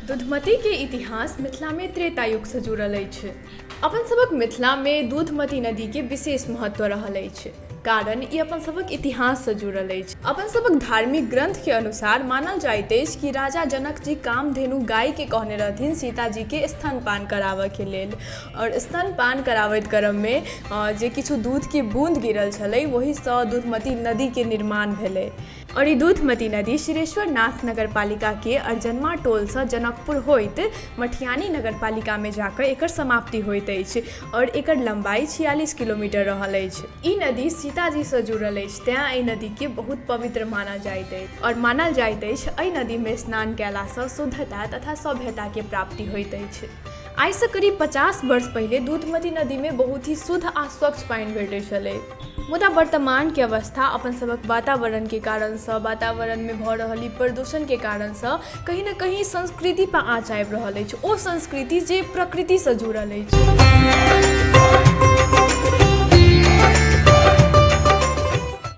दूधमतीके इतिहास मिथिलामे त्रेता युगसँ जुड़ल अछि। अपन सभक मिथिलामे दूधमती नदीके विशेष महत्व रहल अछि, कारण ई अपन सभक इतिहाससँ जुड़ल अछि। अपन सभक धार्मिक ग्रन्थके अनुसार मानल जाइत अछि कि राजा जनकजी कामधेनु गायके कहने रहथिन सीताजीके स्तनपान कराबऽके लेल, आओर स्तनपान कराबैत क्रममे जे किछु दूधके बून्द गिरल छलै, ओहिसँ दूधमती नदीके निर्माण भेलै। आओर ई दूधमती नदी शिरेश्वरनाथ नगरपालिकाके अरजनमा टोलसँ जनकपुर होइत मठियानी नगरपालिकामे जाकऽ एकर समाप्ति होइत अछि, आओर एकर लम्बाइ 46 किलोमीटर रहल अछि। ई नदी सीताजीसँ जुड़ल अछि, तेँ एहि नदीके बहुत पवित्र मानल जाइत अछि, आओर मानल जाइत अछि एहि नदीमे स्नान कयलासँ शुद्धता तथा सभ्यताके प्राप्ति होइत अछि। आइसँ करीब 50 वर्ष पहिले दूधमती नदीमे बहुत ही शुद्ध आ स्वच्छ पानि भेटैत छलै, मुदा वर्तमानके अवस्था अपन सभक वातावरणके कारणसँ, वातावरणमे भऽ रहल ई प्रदूषणके कारणसँ कहीं ने कहीं संस्कृतिपर आँच आबि रहल अछि, ओ संस्कृति जे प्रकृतिसँ जुड़ल अछि।